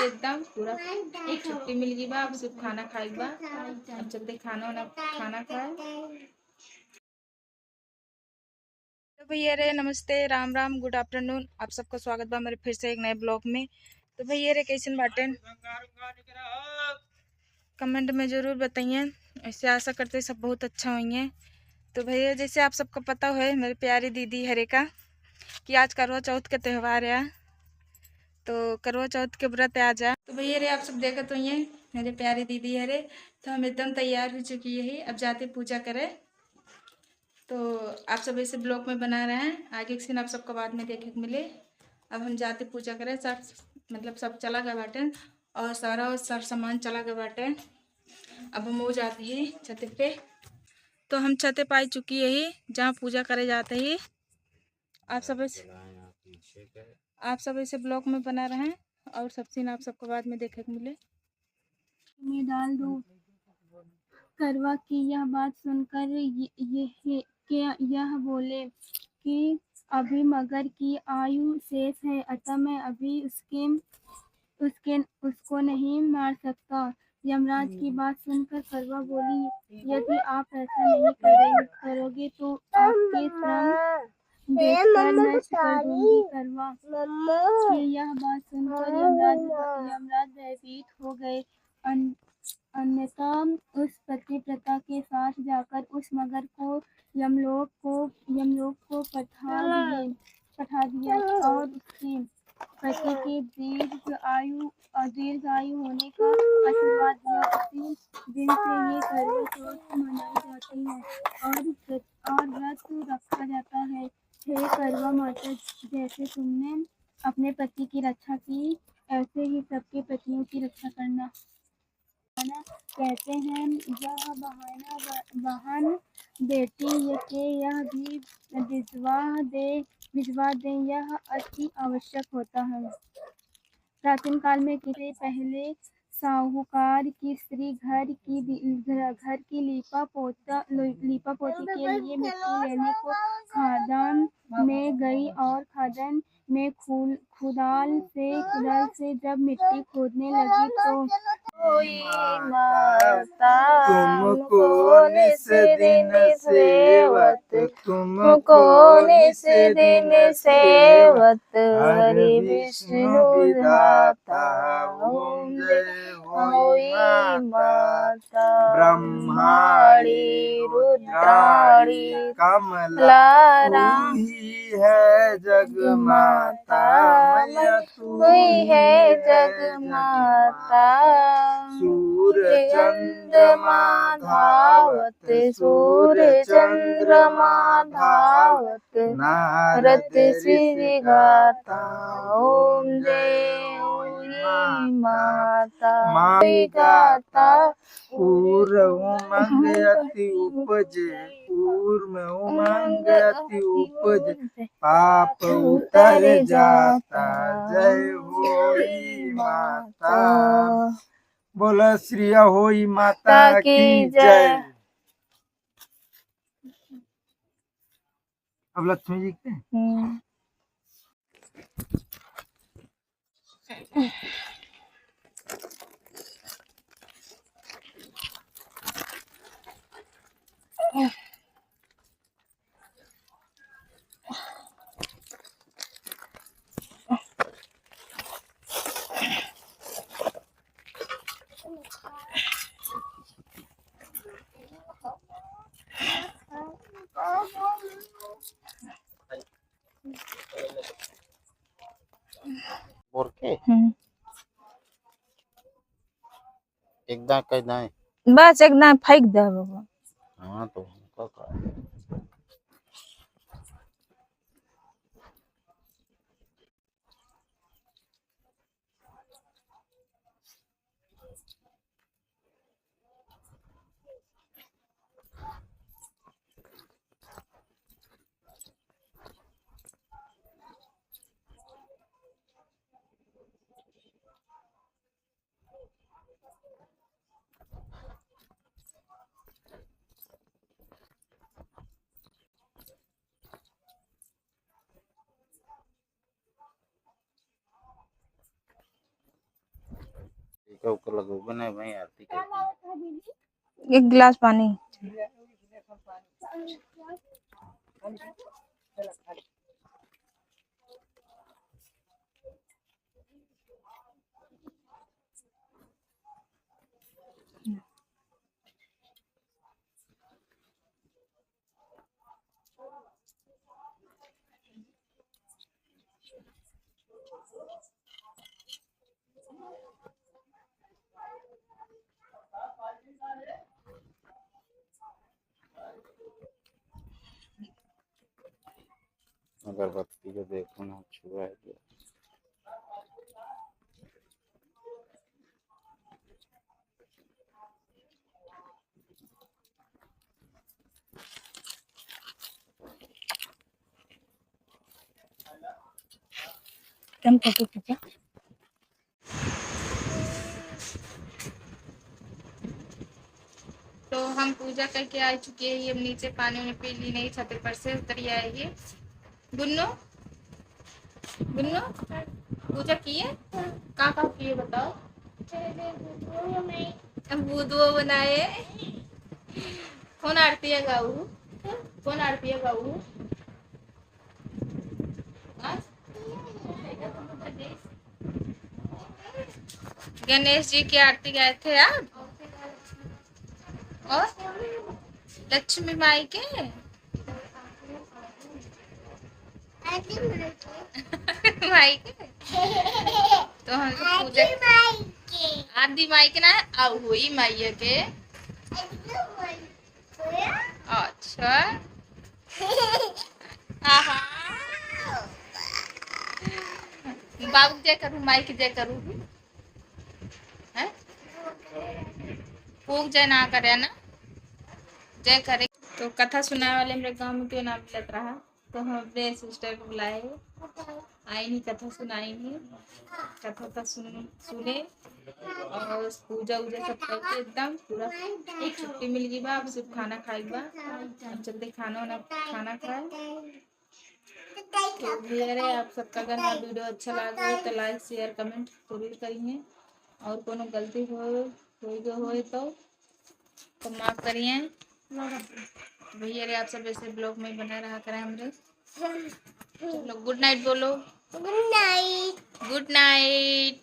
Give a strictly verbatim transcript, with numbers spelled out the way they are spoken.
एकदम पूरा छुट्टी मिल गई बा, अब सिर्फ खाना खाए बा। अब चलते खाना वाना, खाना खाए। तो भैया रे, नमस्ते, राम राम, गुड आफ्टरनून, आप सबका स्वागत बा हमारे फिर से एक नए ब्लॉग में। तो भैया रे, कैसन बाटेन? कमेंट में जरूर बताइए, ऐसे आशा करते सब बहुत अच्छा होइए। तो भैया, जैसे आप सबका पता है, मेरे प्यारी दीदी हरे का कि आज करवा चौथ का त्यौहार है, तो करवा चौथ के व्रत आज है। तो भैया रे, आप सब देखत होइए, मेरे प्यारी दीदी हरे, तो हम एकदम तैयार हो चुकी है, अब जाते पूजा करे। तो आप सब ऐसे ब्लॉग में बना रहे हैं, आगे के सीन आप सबको बाद में देखे के मिले। अब हम जाते पूजा करे, सब मतलब सब चला गए बाटे और सारा सर सामान चला गए बाटे। अब हम वो जाते हैं छत पे, तो हम छत पे आ चुकी है, जहाँ पूजा करे जाते ही। आप सब ऐसे, आप सब ऐसे ब्लॉग में बना रहे हैं और सब सीन आप सबको बाद में देखे के मिले। में डाल दो। करवा की यह बात सुनकर ये, ये, के यह बोले कि अभी मगर की आयु शेष है, अतः मैं अभी उसके, उसके, उसको नहीं मार सकता। यमराज की बात सुनकर करवा बोली, यदि आप ऐसा नहीं करें, करोगे तो आपके श्रम देखकर नष्ट कर दूंगी। करवा की यह बात सुनकर यमराज, यमराज भयभीत हो गए। अन-, अन्यथा उस पतिव्रता के साथ जाकर उस मगर को यमलोक को, यमलोक को पठा दिए, पठा दिया और उसके पति के दीर्घ आयु और दीर्घ आयु होने का आशीर्वाद दिया। उसी दिन से ये करवा चौथ मनाई जाती है और व्रत, और व्रत रखा जाता है। हे करवा माता, जैसे तुमने अपने पति की रक्षा की, ऐसे ही सबके पतियों की रक्षा करना। कहते हैं, यह बहाना ब-, बहन बेटी ये के यह भी भिजवा दे, भिजवा दे, यह अति आवश्यक होता है। प्राचीन काल में किसे पहले साहूकार की स्त्री घर की दि-, घर, घर की लीपा पोता, ली-, लीपा पोती के लिए मिट्टी लेने को खदान में गई और खदान में खुल-, कुदाल से, कुदाल से जब मिट्टी खोदने लगी तो होई माता, तुमको निस दिन सेवत, तुमको निस दिन सेवत, हरि विष्णु विधाता, ओम जय होई माता। ब्रह्माणी रुद्राणी कमला, तू ही है जग माता, मैया तू ही है जग माता। सूर चंद्रमा धावत, सूर चंद्रमा धावत, नारद ऋषि गाता, ओम जय होई माता। माई गाता, उर उमंग अति उपजे, उर में उमंग अति उपजे, पाप उतर जाता, जय होई माता। बोला श्री होई माता की जय। अब लक्ष्मी जी के। हम्म। बोर के? हम्म। एक दांय कई दांय। बस एक दांय फेंक दे बाबा। हाँ, तो उनका का है? टीका उका लगौबे नहीं भाई, आरती करके। एक गिलास पानी। अगरबत्ती के देखो ना, छुआ है क्या? कम करके खींचा। तो हम पूजा करके आ चुके हैं, हम नीचे पानी उनी पी ली नहीं, छत पर से उतर आए हैं। गुन्नू, गुन्नू, पूजा किए? का का किए बताओ? हम बुधुआ बनाए। कौन आरती है गाऊ? कौन आरती है गाऊ? हाँ? गणेश जी की आरती गाए थे आप? और लक्ष्मी माई के? माई के? तो हम लोग पूजा आदि माई के ना, आ, वही माई के। अच्छा। आहा। बाबू के जय करू, माई के जय करू। हैं? फूक जय ना करे ना, जय करे। तो कथा सुनाए वाले हमरे गाँव में क्यों ना मिलत रहा, तो हम अपने सिस्टर को बुलाए, आई नहीं, कथा सुनाई नहीं, कथा तो सुन, सुने और पूजा उजा सब करके एकदम पूरा छुट्टी मिल गई बा। अब सिर्फ खाना खाए बा, हम चलते खाना वाना, खाना खाए। तो भैया रे, आप सबका अगर हमारा वीडियो अच्छा लगा हो तो लाइक, शेयर, कमेंट जरूर करिए और कोनो गलती हो, हो गए होए तो, तो माफ करिए। भैया रे, आप सब ऐसे ब्लॉग में बना रहा करें हमरे। चलो, गुड नाइट बोलो। गुड नाइट। गुड नाइट।